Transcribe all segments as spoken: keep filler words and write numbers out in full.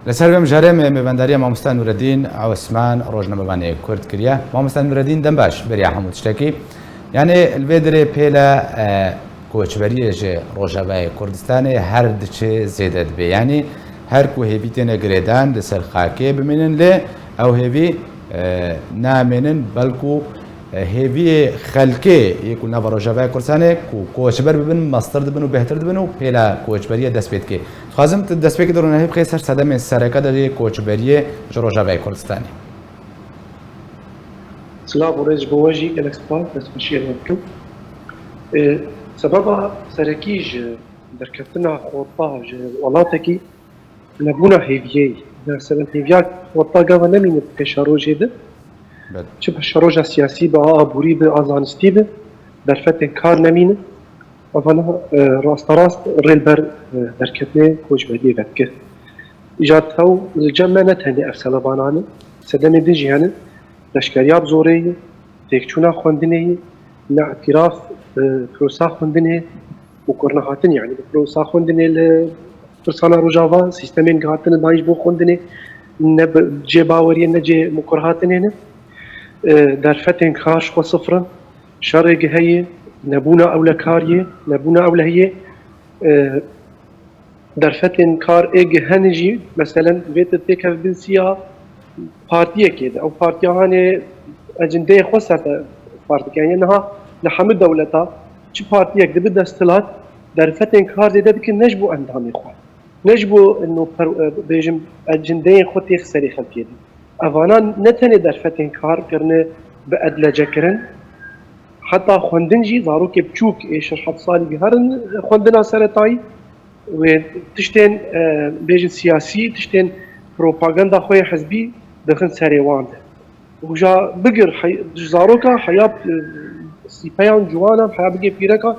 Li ser vê mijarê me mêvendariya mamosta Nûreddîn Osman, rojnamevanê Kurd kiriye. Mamosta Nûreddîn, dem baş beriya hemû tiştekî. Yanî li vê dirê pêle, e, koçberiyê ji Rojavayê Kurdistanê her diçe zêde dibe. Yanî her ku hêvî têne girêdan li ser xakê bimînin, lê ew hêvî, e, namînin, belku, e, hêviyê xelkê yê ku nava Rojavayê Kurdistanê ku koçber bibin, mestir dibin û bêhtir dibin û pêla koçberiyê dest pê dike. Dixwazim tu destpêkê de ronahî bixê ser sedemên sereke de yê koçberiyê ji Rojavayê Kurdistanê. Silav û rêz ji bo we jî, gelek spas, destxweşiyê we dikim. Ê, sebeba serekî ji derketina xorta ji welatekî nebûna hêviyê ye. Mesela hêviya xorta gava nemîne di pêşerojê de. Belê. Çi pêşeroja siyasî be, a aborî be, a zanistî be, derfetên kar nemîne. Evana, e, rasterast rê li ber, e, derketinê koçberiyê vedike. Îcar tew li cem me ne tenê ev sebebanan e. Sedemê din jî hene. Leşkeriya bi zorê ye, têkçûna xwendinê ye, neîtiraf, e, prosa xwendinê, mukur nehatin, yanî bi prosa xwendinê li pirsana Rojava, sîstemên gihatine dayîn ji bo xwendinê, ne bi cê baweriyê, ne cê mukur hatinê ne. E, derfetên kar ji xwe sifir in, şerê gi heye, nebûna ewlekariyê, nebûna ewlehiyê, e, derfetên kar ê gi hene jî, meselen, divê tu têkeve bin siya partiyekê de. Ew partiya hanê ecindeyê xwe ser te farz dike. Yanî niha li hemû dewleta çi partiyek dibe desthilat, derfetên kar zêde dike ne ji bo endamê xwe, ne ji bo, no, per-, bêjim, ecindeyên xwe têx serê xelkê de. Evana ne tenê derfetên kar kirine bi edlece kirin, heta xwendin jî zarokê biçûk ê şeş heft salî giherin xwendina seretayî. Wê tiştên, e, bêjin siyasî, tiştên propaganda xwe yê hizbî dixin serê wan de. Û ja bigir, hey-, ji zaroka heya, e, sîpeyan, ciwanan, heya bigê pîreka,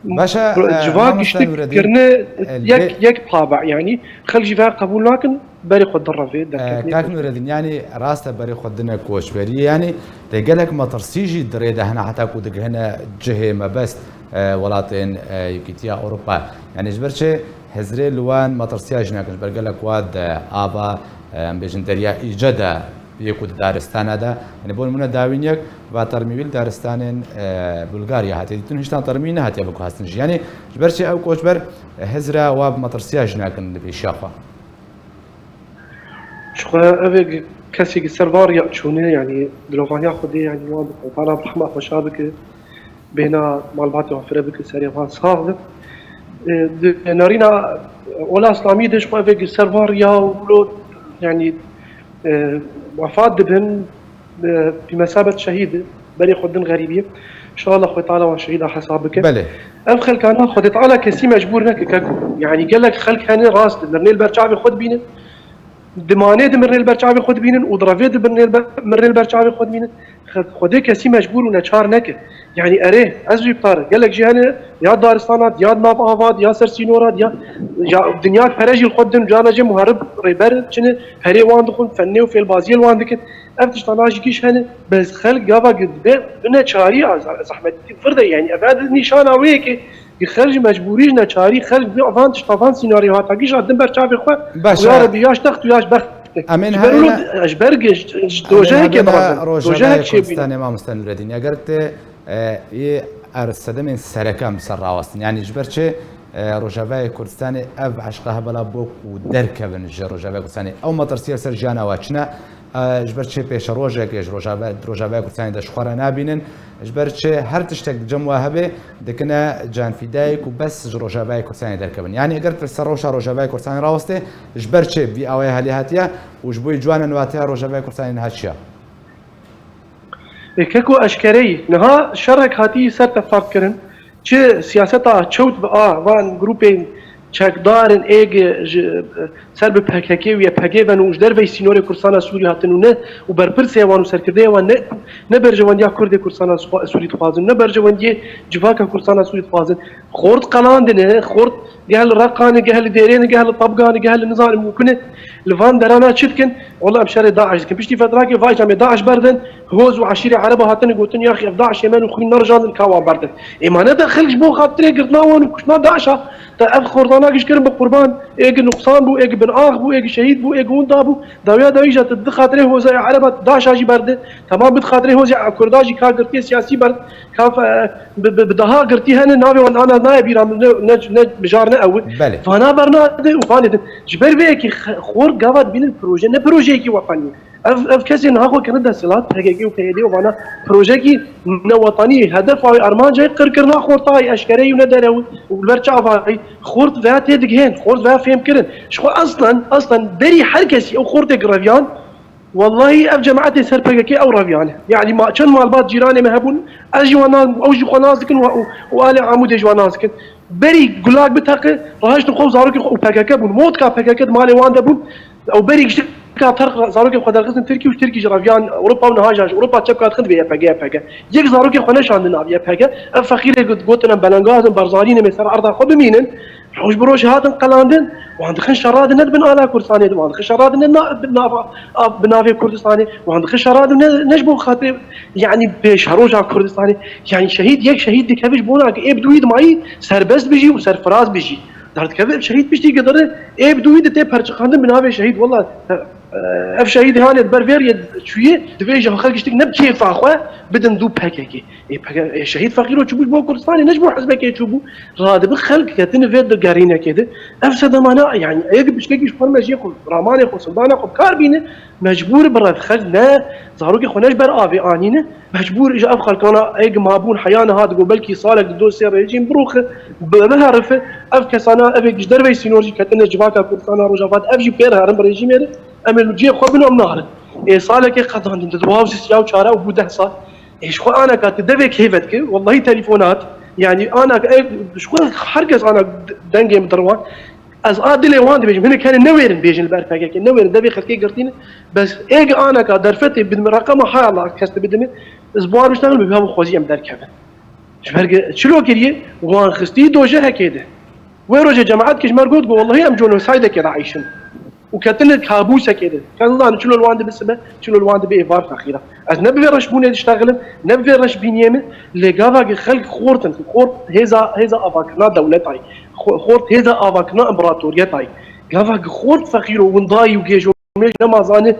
Baş e, e, civak mamosta giştik Nûreddîn, kirine e, yek, lê yek pabe, yanî xelk jî ve qebûl nakin, berê xwe direvê, e, derketinê kak xwe. Nûreddîn, yanî rast e berê xwe dine koçberiyê, yanî lê gelek metirsî jî di rê de hene heta ku digihine cihê mebest, e, welatên, e, Yekîtiya Ewropa. Yanî ji ber çi hizrê li wan metirsiya jî nakin, ji ber gelek wa di ava, e, em bêjin derya Îce de yê ku di daristana de, yanî bo nimûne dawîn yek va termî wî li daristanên, e, Bulgarya hatiye dîtin, hiştan termî nehatiye biguhastin jî. Yanî ji ber çi ew koçber, e, hizra wa bi metirsiya jî nakin li pêşiya xwe? Ji xwe ev ê gi-, kesê gi ser van riya çûne, yanî dilovaniya Xwedê, yanî wan bi Xwedana bi rehma xwe şa bike, bêhna malbatê wan fire bike, serê wan sax be. E, di nerîna ola Îslamî de ji xwe ev ê gi ser van riya û lo, yanî, e, wefat dibin, e, bi mesabet şehîd, berê xwe din xerîbî. Înşallah Xwedê Teala wan şehîda hesab bike. Belê. Ev xelkana Xwedê Teala kesî mecbûr neke, keko. Yanî gelek xelk hene rast, mirinê li ber çavê xwe dibînin. Dimanê di mirinê li ber çavê xwe dibînin û di revê di mirinê li ber, mirinê li ber çavê xwe dibînin. Xe-, Xwedê kesî mecbûr û neçar neke. Yanî erê, ez jî bi tar, gelek jî hene, ya daristana, ya di nav ava, ya ser sînora, ya, ya dinya pere jî li xwe didin, carna jê muharib rêber çine, perê wan dixwin, fennê û fêlbaziyê li wan dikin. Ev tiştana jî giş hene, bes xelk gava gi dibe, bi neçarî a za-, zehmetî vir de, yanî ev nîşana wê yekê, Xelk ji mecbûrî, ji neçarî, xelk bi van tişta, van sînaryo hata giş a din ber çavê xwe. Baş û ya e. Rebî, ya ji text û ya ji bext. Em ên Ji ber wilo, herêne, ji ber ge-, ji, ji em ên dojehekê herêne berdin. Rojavayê Dojehek çê bîne. Kurdistanê, mamoste Nûreddîn. Eger te, e, yê er sedemên sereke em ser rawestin. Yanî ji ber çi, e, Rojavayê Kurdistanê ev eşqa hebela bû ku derkevin ji Rojavayê Kurdistanê. Ew metirsiya ser jiyana we çi ne? E, ji ber çi pêşerojek ji Rojava-, Rojavayê Kurdistanê de ji xwe re nabînin? Ji ber çi her tiştek di cem we hebe dikine canfîdayê ku bes ji Rojavayê Kurdistanê derkevin? Yanî eger tu li ser rewşa Rojavayê Kurdistanê rawestê, ji ber çi vî awayê halî hatiye û ji bo yî ciwanan wateya Rojavayê Kurdistanê niha çi ya? Ê keko eşkereyî, niha şerek hatî ser te ferz kirin. Çi siyaseta çewt bi a van grûpên çekdar in ê gi ji, ser bi P K K û Y P G ve û ji derveyî sînorê Kurdistana Sûrî hatin û ne, û berpirsê wan û serkirdeyê wan ne, ne berjewendiya Kurdê Kurdistana Sûrî dixwazin, ne berjewendiyê civaka Kurdistana Sûrî dixwazin. Xort qelandine, xort geh li Reqane, geh li Dêrêne, geh li Tebgane, geh li nizanim û kune. Li van derana çi dikin? Wela em şerê DAIŞ dikin. Piştî fetrakê vajî em ê DAIŞ berdin, hoz û eşîrê Ereba hatine gotin, yaxî ev DAIŞê me ne û xwîn nerijandin, ka wan berdin. Ê ma ne de xelk ji bo xatirê girtina wan û kuştina DAIŞa Te ev xortana giş kirin bi qurban, ê gi nuqsan bû, ê gi bin ax bû, ê gi şehîd bû, ê gi winda bû. Dawiya dawî jî tu di xatirê hozê ereba daşa jî berde. Temam bi xatirê hozê kurda jî ka girtiye siyasî ber, ka fe-, bi, bi, bi daha girtî hene navê wan ana nayê bîra min, ne, ne, ne mijar ne ew. Belê. Vana bernade û vanê din. Ji ber vê yekê xe-, xort gava dibînin proje, ne projeyekî wetanî ye. Ev, ev kesên niha xwe kirine desthilat, P K K û P Y D û vana projekî newetanî ye. Hedefa wê, armanca wê qirkirina xortayî eşkere yî û ne derew û li ber çavayî. Xort veya têdigihên, xort veya fêmkirin. Ji xwe aslen, aslen berî her kesî ew xortê reviyan, wellahî ev cemaetê ser P K K ew reviyane. Yani ma-, çend malbat cîranê me hebûn, ez jî wan nas, ew jî xwe nas dikin û, û, û alê Amûdê jî wan nas dikin. Berî gulag biteqe, rahiştin xwe û zarokê xwe û P K K bûn. Motka P K K di malê wan de bûn. Ew berî giştika terk zarokê xwe derxistin Tirkî û ji Tirkî jî reviyan Ewropa û niha jî ji Ewropa çepka dixin vê Y P G, Y P G. Yek zarokê xwe neşandin nav Y P G. Ev feqîrê got-, gotin em belengazin, Barzanî neme ser erda xwe bimînin. Roj bi roj hatin qelandin. Wan dixin şera din ne di bin ala Kurdistanê de, wan dixin şera din ne na-, bi nava, a, bi navê Kurdistanê, wan dixin şera din ne, ne ji bo xatirê, yani pêşeroja Kurdistanê. Yani şehîd, yek şehîd dikeve ji bona ku ê bi dûyî dimayî serbest bijî û serfiraz bijî. Derdikeve şehîd piştî gidire, ê bi dûyî de tê perçiqandin bi navê şehîd. Wela, e, ev şehîdê hanê di ber vê riyê çûyê, divê ji xelk tiştik ne bi kêfa xwe bidin dû P K K. Ê, P K K, ê, şehîd feqîro çûbû ji bo Kurdistanê, ne ji bo hizbekê çûbû. Radibi xelk ketine vê di gerînekê de. Ev sedemane, yani, ê, piştekî ji xwe me jê xwe, ramanê xwe, sildana xwe bi kar bîne, mecbûr bi rev xelk ne, zarokê xwe ne ji ber avê anîne, mecbûr ji ev xelkana ê gi mabûn heya niha digo belkî salek di do sê rejîm biroxe, bi-, biherife. Ev kesana, ev ê ji derveyî sînor jî ketine civaka Kurdistana Rojava de, ev jî pêr herin bi rejîmê re. Em ê li cihê xwe bin, em narin. Ê salekê qedandin, di duwazdeh, siya û çar û bû deh sal. Ê ji xwe anaka tu devê kêve dike, wellahî telefonat, yani anaka, ê, ji xwe her kes ana dengê min dirwan. Ez a dilê wan dibêjim, hinek hene newêrin bêjin li ber P K K, newêrin devê xelkê girtîne. Bes ê anaka derfetê bidime, reqema hay Allah kes dibidime, ez bi wan biştexim, bi hev xwezî em derkevin. Ji ber ge-, çilo kiriye, wan xistî dojehekê de. Wê rojê cemaet kişmer got, got, wellahî em genosaydekê de eyşin. Û ketine kabûsekê de. Kes nizanin çilo li wan dibe sibe, çilo li wan dibe êvar fexîra. Ez ne bi vê reşbûnê diştexilim, ne bi vê reşbîniyê min, lê gava ki xelk xort in, xort hêza, hêza avakirina dewletayî, xo-, xort hêza avakirina împaratoriyetayî. Gava ki xort fexîr û windayî û gêj û mêj nema zanî,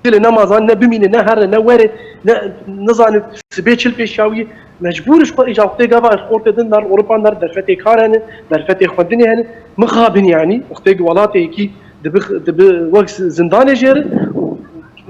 dilê nema zanî, ne bimîne, ne here, ne were, ne, nizane sibê çil pêşiya wî. Mecbûr ji xwe îja wextê gava xortê din ner Ewropa, ner derfetê kar hene, derfetê xwendinê hene. Mixabin yani, wextê ki welatê yekî dibi, dibi wek zindanê jêr û,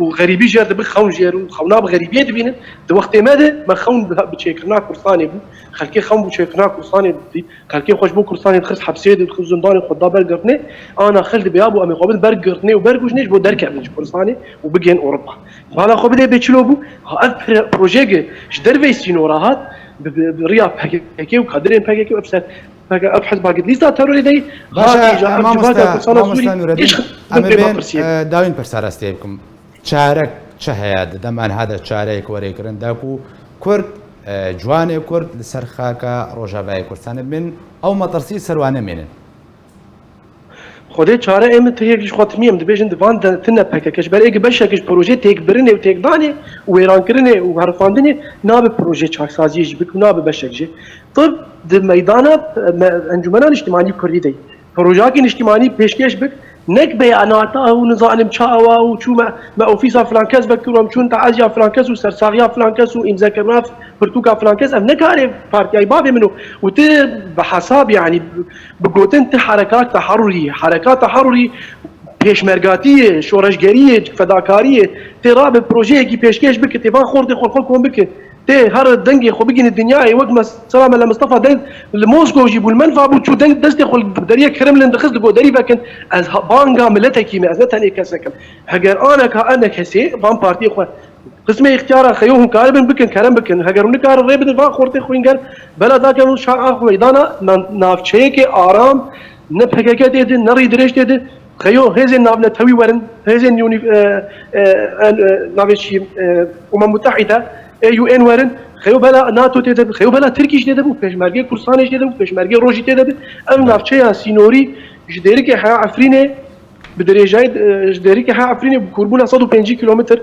û xerîbî jêr dibi xewn jêr û xewna bi xerîbiyê dibînin. Di wextê me de me xewn bi, bi çêkirina Kurdistanê bû. Xelkê xewn bû çêkirina Kurdistanê dî. Xelkê xwe ji bo Kurdistanê dixist hepsê de, dixist zindanê, xwe da ber girtinê. Ana xelk dibe ya bû em ê xwe bidin ber girtinê û ber kujtinê ji bo derkevin ji Kurdistanê û bigên Ewropa. Bala xwe bidê bê çilo bû. Ha, ev pre-, projeyeke ji derveyî sînora hat, bi, bi, bi riya P K K û kadirên P K K û ev ser P K K, ev hizba gid lîsta terorê de, Baş e, hatî ji ev mamoste, civaka Kurdistanê mamoste Sûrî Nûreddin, hiç em ê xizmetê bên, pir pirsiyek. E, dawîn pirsa rastiyê bikim. Çarek çi heye di dema niha de çareyek were kirin da ku Kurd, e, ciwanê Kurd li ser xaka Rojavayê Kurdistanê bin ew metirsî ser wan nemênin? Xwedê çare ê min tihêk ji xwe timî em dibêjin di van de tune P K K ji ber ê gi beşek ji projê têkbirinê û têkdanê û wêrankirinê û herifandinê nabe projê çaksaziyê jî bik û nabe beşek jî. Tib di meydana, e, me-, Encûmena Niştimanî Kurdî de ye. Projeyakî niştimanî pêşkêş bik, nek beyanata û nizanim ça ewa û çû me, me ofîsa filan kes vekir û em çûn teaziya filan kes û sersaxiya filan kes û îmzekirina pirtûka filan kes, ev ne karê partiyayê bavê min û, û tu bi hesab, yanî bi gotin tu herekat teherûrî, herekat teherûrî pêşmergatiyê, şoreşgeriyê, fedakariyê, tê rabe projeyekî pêşkêş bike, tê van xortê xwe xwe kom bike. Tê her dengê xwe bigihîne dinyayê, wek mesela Mele Mistefa deng li Moskow jî bû, li menfa bû, çû deng destê xwe li deriyê Kremlin dixist, digot derî vekin, ez ha-, banga miletekî me, ez ne tenê kesek im. Heger aneka enekesê van partiyê xwe qismê îxtiyara xeyo hûn karibin bikin, kerem bikin. Heger hûn nikarin rê bidin van xortê xwe hîn ger bela dakevin şa a xwe meydana na-, navçeyekê aram, ne P K K tê de, ne Rîdirêj tê de. Xeyo hêzên navnetewî werin, hêzên unî-, e, e, e, navê çi, e, Umem Mutehîde, ê U N werin, xeyo bela NATO tê de bi, xeyo bela Tirkî jî tê de bi, pêşmergê Kurdistanê jî tê de bi, pêşmergê Rojî tê de bi. Ev navçeya sînorî ji Dêrikê Heya Efrînê, bi dirêjayî, e, ji Dêrikê Heya Efrînê bi kûrbûna sed û pêncî kilometr,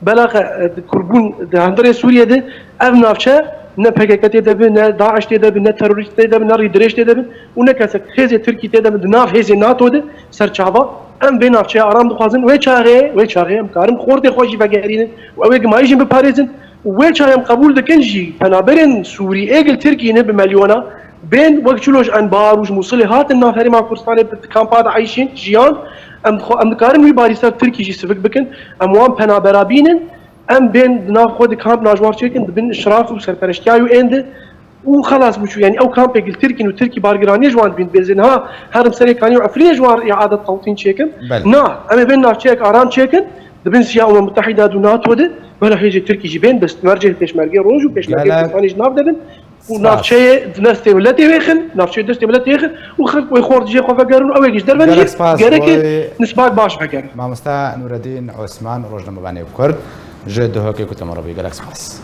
bela xe-, e, di kûrbûn di hundirê Sûriyê de, ev navçe Ne P K K tê de bin, ne DAIŞ tê de bin, ne terorîst tê de bin, ne rîdirêj tê de bin û ne kesek hêzê Tirkî tê de bin di nav hêzê NATO de serçava. Em vê navçeya aram dixwazin. Wê çaxê, wê çaxê em karin xortê xwe jî vegerînin û ew ê gimayî jî biparêzin. Û wê çaxê em qebûl dikin jî penaberên Sûrî ê gil Tirkî ne bi milyona bên wek çilo ji Enbar û ji Mûsilê hatin nav herêma Kurdistanê bi kampa de eyşîn, jiyan. Em dixwe-, em dikarin wî barî ser Tirkî jî sivik bikin. Em wan penabera bînin. Em bên di nav xwe di kampna ji wan çêkin, dibin şiraf û serpereştiya û ên de û xelas biçû. Yani ew kampê gil Tirkîn û Tirkî bargiraniyê ji wan dibîn dibêzin. Ha, herim serê Kanî û Efrînê ji wan îada tewtîn çêkin. Belê. Na, em ê bên navçeyek aram çêkin, dibin siya Umem Mutehîda û NATO de, wela hêzê Tirkî jî bên destmercê pêşmergê roj û pêşmergê Gelek Kurdistanê ji nav debin û spas. Navçeyê di destê miletê wê xin, navçeyê destê miletê xin û xelk wê xort dijê xwe vegerin û ew ê ji derve Gelek jî spas gereke boy nisbat baş vegerin. Mamosta Nureddin Osman, rojnamevanê Kurd, ji Duhokê ku te me re bûyî. Gelek spas.